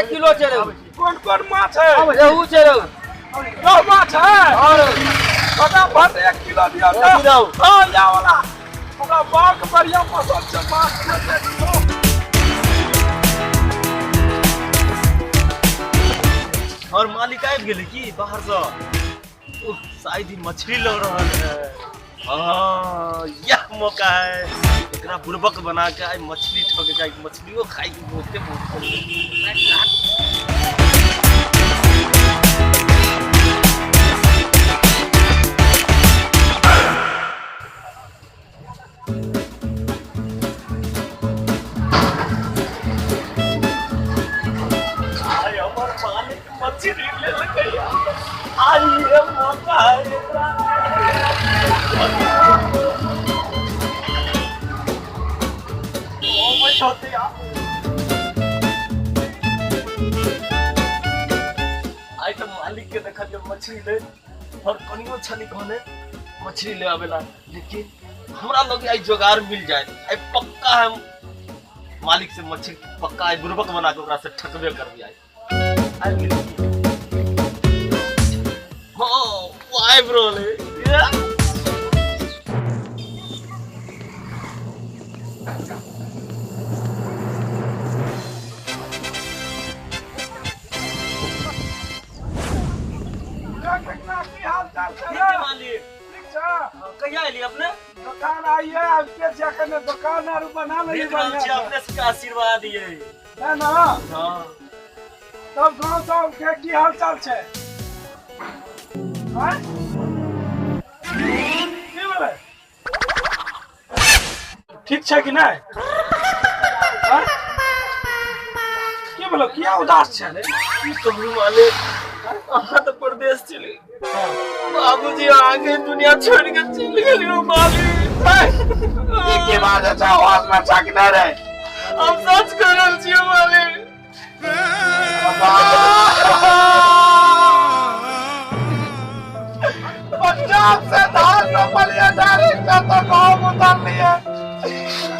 1 kilo छै रे। कोन कोन माछ है? रेहू छै रे। रोहु माछ है? हां रे। फटाफट 1 किलो दियौ तऽ। हां या वाला हमरा बाघ बढ़िया पसंद छै माछ। और मालिक आबि गेलै की बाहर से? उह, शायद ही मछली लऽ रहल है। हाँ, यह मौका है एकरा बुड़बक बना के आइ मछली ठके के, आइ मछलियो खाइ के बहुते मोन। आइ हमर मालिक मछली लेलकै, आइ ये मौका है एकरा। अबैत होतै आब। आइ तऽ मालिक के देखलियै मछली ले और कनियो छली कहने मछली ले आवेला, लेकिन हमरा लगे आइ जोगार मिल जाए। आइ पक्का हम मालिक से मछली पक्का आइ बुड़बक बना के ओकरा से ठकबे करबी। आइ आबि गेलै। हाँ, ओ आबि रहल है। की हाल चाल छै? ठीक है मालिक। ठीक छै। हाँ, कहिया एली अपने? दुकान आइए आबिते छै एखन दुकान आर बना लेली। देख रहल छी अपने सबके आशीर्वाद ये है ना। हाँ, तब गाँव सब के की हाल चाल छै? आँय? की भेलै? ठीक छै कि नहि? आँय? की भेलौ, किया उदास छै रे? की कहू मालिक, अहाँ तऽ परदेश चलि, बाबूजी अहाँके दुनिया छोड़ि के चलि गेलियो मालिक। ई की बात छै, आवाज में छै कि नहि रे? हम सच कह रहल छियै मालिक। पंजाब से धान रोपलिए, डायरेक्ट तो गाँव उतर लिए।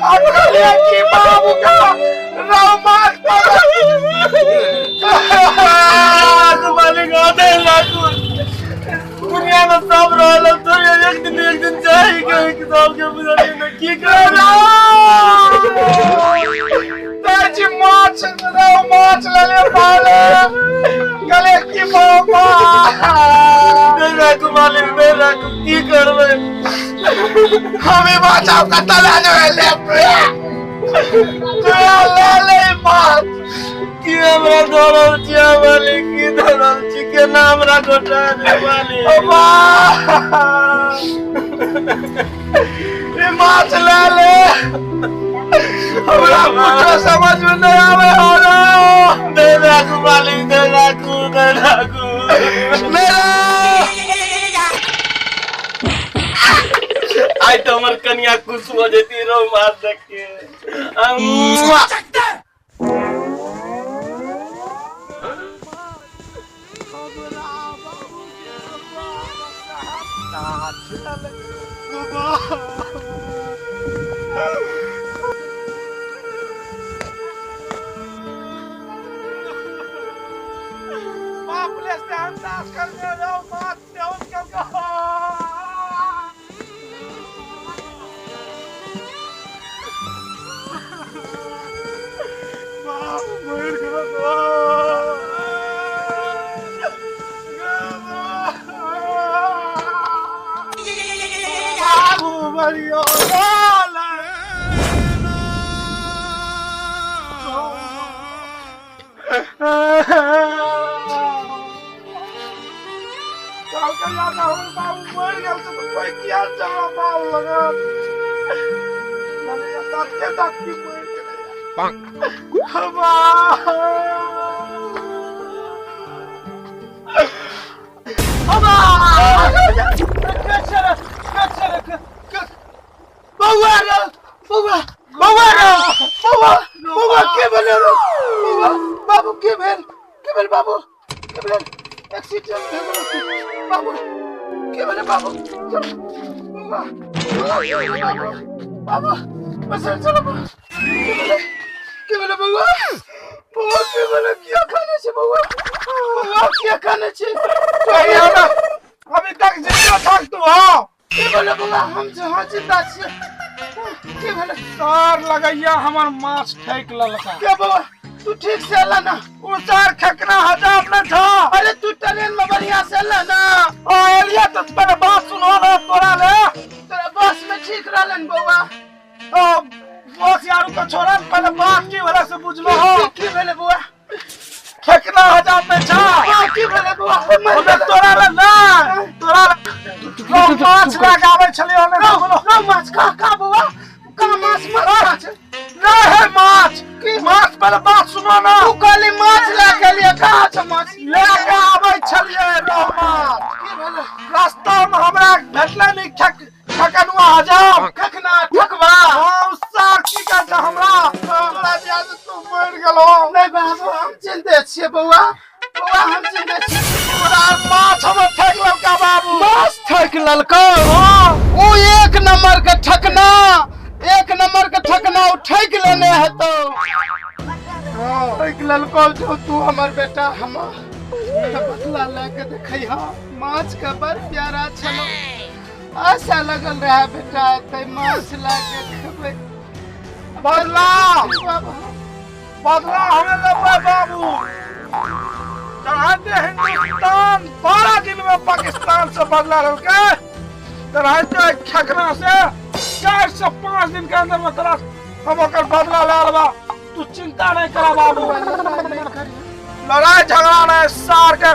अब कहलिए कि बाबू का रौ माछ। मालिक आधे लाखो दुनिया में सब रहल तो एक दिन चाही के सबके बुझलिए ने की कर। जी माछ रौ माछ लेलिए पाले, कहलिए कि बाबा। नहीं राखू मालिक, नहीं राखू, की करबै? हमें बचाव कतऽ लए जेबै? ले ले ले माछ। की हमरा धरल छियै मालिक? की धरल छी? केना हमरा गोटा दे मालिक? ई माछ ले ले, हमरा कुछो समझ में नहीं आवे हो रे। नहीं राखू मालिक, नहीं राखू, नहीं राखू। मेरा आइ तऽ हमर कनिया खुश हो जेती रौ माछ देख के। अम्मा। बाप ले से अंदाज कर दे रहो माछ से उसका। बाप मर गयो। बाबू मरियो। कहलकै यार हमर बाबू मरि गेल छै तऽ कोइ किया चला बाबू लगा तत्के तत्की मरि गेलै। बौआ रे, बौआ, बौआ रे, बौआ, बौआ, के भेलै रे बौआ? बाबू के भेल? के भेल बाबू? के भेल? एक्सीडेंट भेल गेलो बाबू? के भेलै बाबू? चलो बौआ, बाबू, बाबू बस चलो। के भेलै? के भेलै बौआ? बौआ के भेलै किया कानै छै बौआ बौआ किया कानै छै अभी हमरा अभी तक जिंदा छक तू हो के भेलै बौआ हम जे हाँ जिंदा छियै के भेलै तार लगैया हमर माछ ठेक ललका के बौआ तू ठीक से अला ना उ सार खेकना हजार न था अरे तू ट्रेन में बढ़िया से अला ना ओ एलिया तो पहले बात सुनो ना तोरा ले तोरा बस में ठीक रहलन बौआ ओ बस यारू को छोड़ा पहले बात की भला से बुझलो हो की भेलै बौआ खेकना हजार में छा हाँ, की भेलै बौआ मरि ओमे गेलै। तोरा ले ना तोरा ले माछ लगावे छलियो ने रौ, रौ माछ का का बौआ का माछ माछ नहीं है माछ की? माछ पहले बात सुनो ना तू कहली माछ लए के लिए कहाँ छै माछ लेके आबै छलियै रौ माछ की भेलै रास्ता में हमरा भेटलै नहीं ठक ठकनुआ हजाम कखना ठकबा हाँ सार की कहै छै हमरा तोरा बियाह से तू मरि गेलो नहीं बाबू हम चिन्ते छियै बौआ बौआ हम चिन्ते छियै तोरा माछ हमर ठकि लेलका बाबू माछ ठकि लेलकौ ओ एक नंबर के ठकना एक नंबर के ठकना ओ ठकि लेने हेतौ ठकि लेलकौ जो तू हमर बेटा हमर बदला लए के देखै हँ माछ के बड़ प्यारा छलो आशा लगल रहे बेटा एते माछ लए के खेबै बदला बाबा बदला हमें लेबै बाबू चढ़ाते हिंदुस्तान 12 दिन में पाकिस्तान से बदला लेलकै चढ़ाते खेखना से 4 से 5 दिन के अंदर में तोरा हम ओकर बदला ले लेबा तू चिंता नहीं करा बाबू लड़ाई झगड़ा नहीं सार के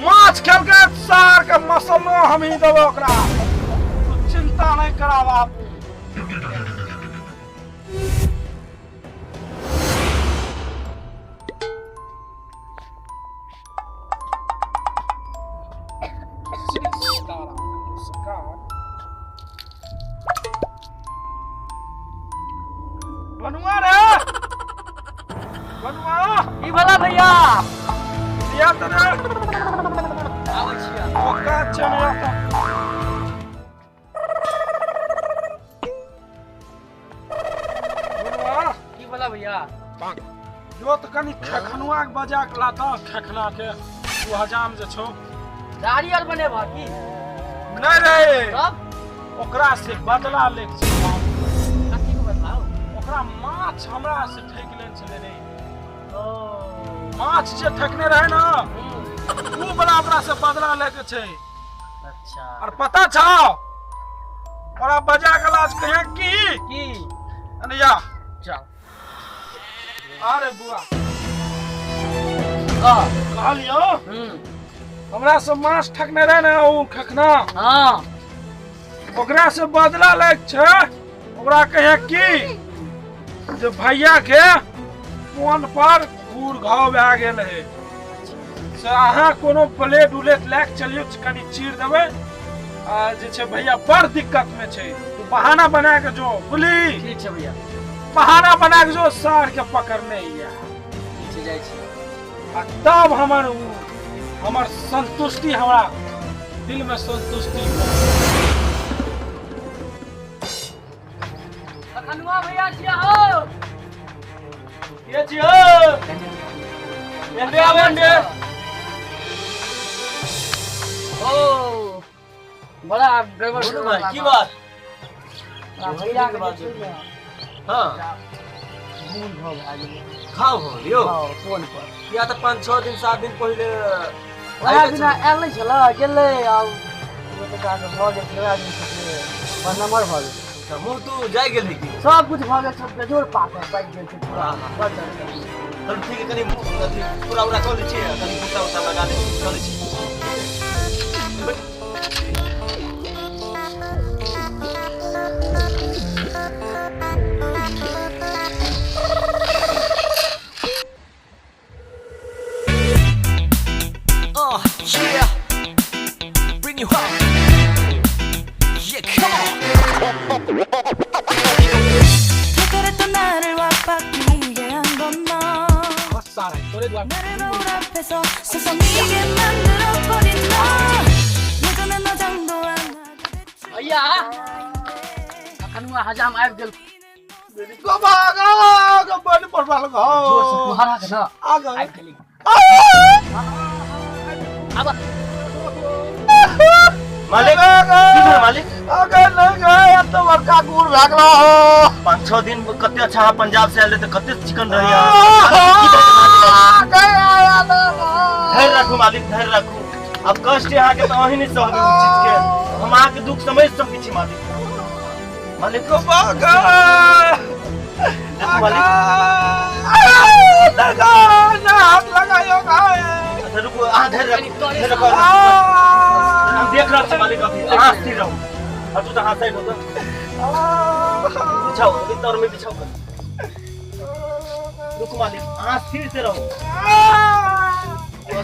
माछ खेल के सार के मसलो हम ही देबो ओकरा तू चिंता नहीं करा बाबू बनुआ रे बनुआ की भला भैया दिया तो रे आबै छियै ओका चले आता बनुआ की भला भैया जो तऽ कनि खखनुआ के बजा के लाता खखना के ओ हजाम जे छौ दाढ़ी आर बनेबह की नहि रे तब ओकरा से बदला ले के छै बाप। कथी के बदलाव ओकरा माछ हमरा से ठकि लेने छलै रे ओ माछ जे ठकने रहे ना हम्म, उ बला ओकरा से बदला ले के छै अच्छा और पता छौ ओकरा बजा के लाज कहे की की अनैया चल अरे बुआ कह कहलियो हम्म हमरा से माछ ठकने रहे ना उ खखना हाँ ओकरा से बदला लैके छै ओकरा कहे की जे भैया के फोन पर गुड़ घाव भए गेल है से अहाँ कोनो प्लेट उलेट लए के चलियौ कनि चीर देबै आ जे छै भैया बड़ दिक्कत में छै तू बहाना बना के जो बुझली ठीक छै भैया बहाना बना के जो सार के पकड़ने हिया ठीक छै जाइ छी आ तब हमर उ हमर संतुष्टि हमरा दिल में संतुष्टि लखनुआ भैया छिया हो के छियो एने आवे एने ओ बड़ा गड़बड़ बोलू भाई की बात भैया के जे छै ने, हाँ गुण भऽ गेलै खाओ हो लियो हाँ, फोन पर या तऽ 5 6 दिन 7 दिन पहिले वएह दिना आयल नहि छलै गेलै आब जाके भऽ गेल छलै वएह दिन सोचलियै बड़ नम्बर भऽ गेल अच्छा, मुँह तू जाय गेल की सब कुछ भऽ गेल सब बेजोड़ पाकल पाकि गेल छै पूरा हाँ, हाँ। बड़ दर्द करै छै। चलू ठीक है कनि मुँह अथी पूरा उरा कऽ लै छियै कनि भूसा उसा लगा दै छी चलै छी Yeah. Bring you up. Yeah, come on. 그랬던 나를 와바뀌게 한건 너. तोरे दुआर 나를 거울 앞에서 세상이게 만들어버린 너. 예전엔 화장도 안 하게 됐지. भैया लखनुआ हजाम आबि गेल गो गा गा बड़ पड़वा लग जोर से फुहारा के ना आ गा आबि गेली। आब मालिक की भेल मालिक? अगर नहीं गए अब तो बड़का गुड़ भए गेलो हो। 5-6 दिन कते अच्छा अहाँ पंजाब से आयल रहे तऽ कते चिकन रही अहाँ। धैर्य राखू मालिक, धैर्य राखू। आब कष्ट अहाँके तऽ अहीं नहि सहबै ओ चीज के। हम अहाँके दुख समझि सकै छी मालिक। मालिक देखू मालिक। अच्छा रुकू, अहाँ धैर्य राखू, धैर्य राखू। हम देख रहल छी मालिक अभी, अहाँ स्थिर रहू। हटू तऽ अहाँ साइड हो तऽ। बिछाउ, अभी तर में बिछाउ कनी। रुकू मालिक, अहाँ स्थिर से रहू।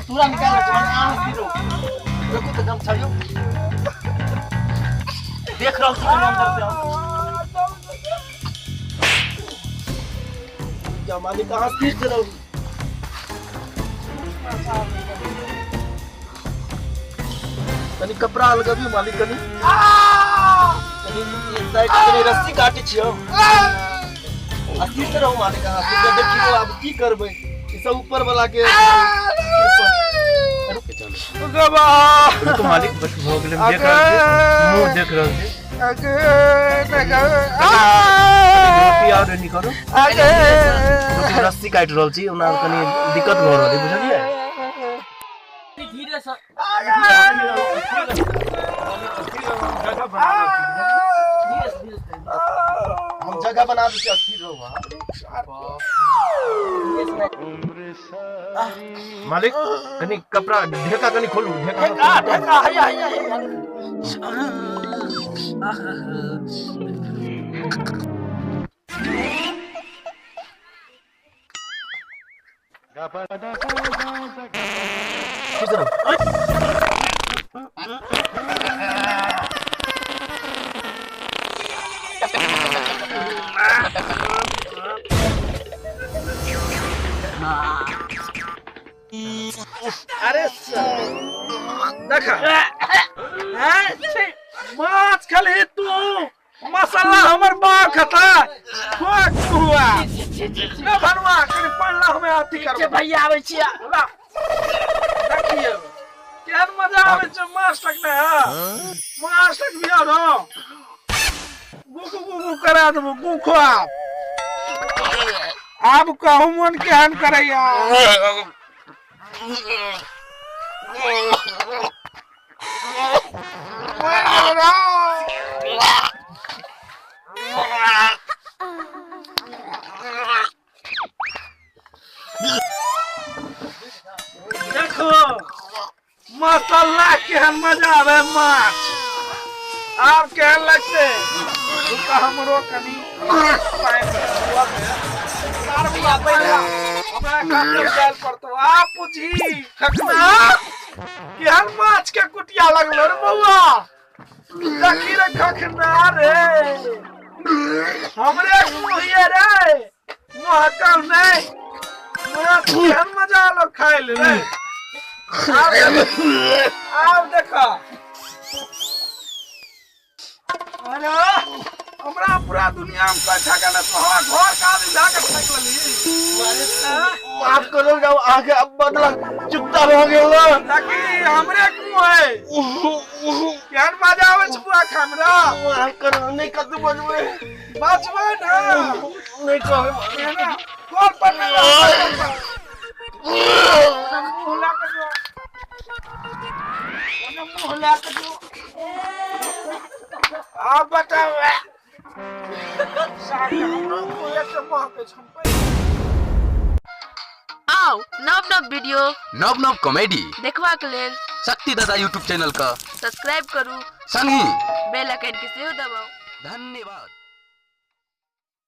पूरा निकाल रहल छी मालिक, अहाँ स्थिर रहू। रुकू तऽ गमछा यौ। देख रहल छी कनी अंदर से हम। जाउ मालिक, अहाँ स्थिर से रहू। कनी कपड़ा अलगबियौ मालिक, कनी कनी एक साइड कनी रस्सी काटै छी हम। स्थिर से रहू मालिक, अहाँ स्थिर से देखियौ आब की करबै, ई सब ऊपर वाला के रुकू मालिक, बस भऽ गेलै। हम देख रहल छी, मुँह देख रहल छी। रोटी आओर एनी करू। रुकू, रस्सी काटि रहल छी, ओना कनी दिक्कत भऽ रहल है, बुझलियै? धीरे से धीरे से धीरे से हम जगह बना दै छी, स्थिर रहू अहाँ। मालिक कनी कपड़ा ढेका कनी खोलू, ढेका। स्थिर से रहू। अरे देखा माछ खलही तू, मसाला हमर बाप खाता खोक हुआ ले भनुआ कनी पढ़ला हमें अथी करबो। भैया आबै छियै। देखियौ केहन मजा आबै छै माछ तक ने। माछ तक भी आरो गु गु गु करा देबो गु खुआ। आब कहू मन केहन करैया। देखो मसाला केहन मजा आवे माछ, आब केहन लगते? हमरो कनी हमरा पड़तो। आप पूछी खखना केहन माछ के कुटिया लगलो रे बौआ। देखी रे खखना रे, हमरे मुहिए रे महकल नहीं माछ केहन मजा आलो खाय ले रे। आब देखा अरे हमरा पूरा दुनिया में कोई ठका नहीं, तो हमारा घर का आदमी जाके ठक लेली। माफ करो जाओ, आगे अब बदला चुपता भऽ गेल ना। ताकि हमरे क्यों है केहन मजा आबै छै बुआ खाय में रे। माफ करो, नहीं कतौ बजबै। बचबै ना। नहीं कहबै। ना कोन पर नहीं मुँह ला के जो, मुँह ला के जो। आप बताओ हमरो मुँह से महकै छै। आओ नव नव वीडियो, नव नव कॉमेडी देखबाक लेल शक्ति दादा यूट्यूब चैनल का सब्सक्राइब करू, संगहि बेल आइकन के सेहो दबाउ। धन्यवाद।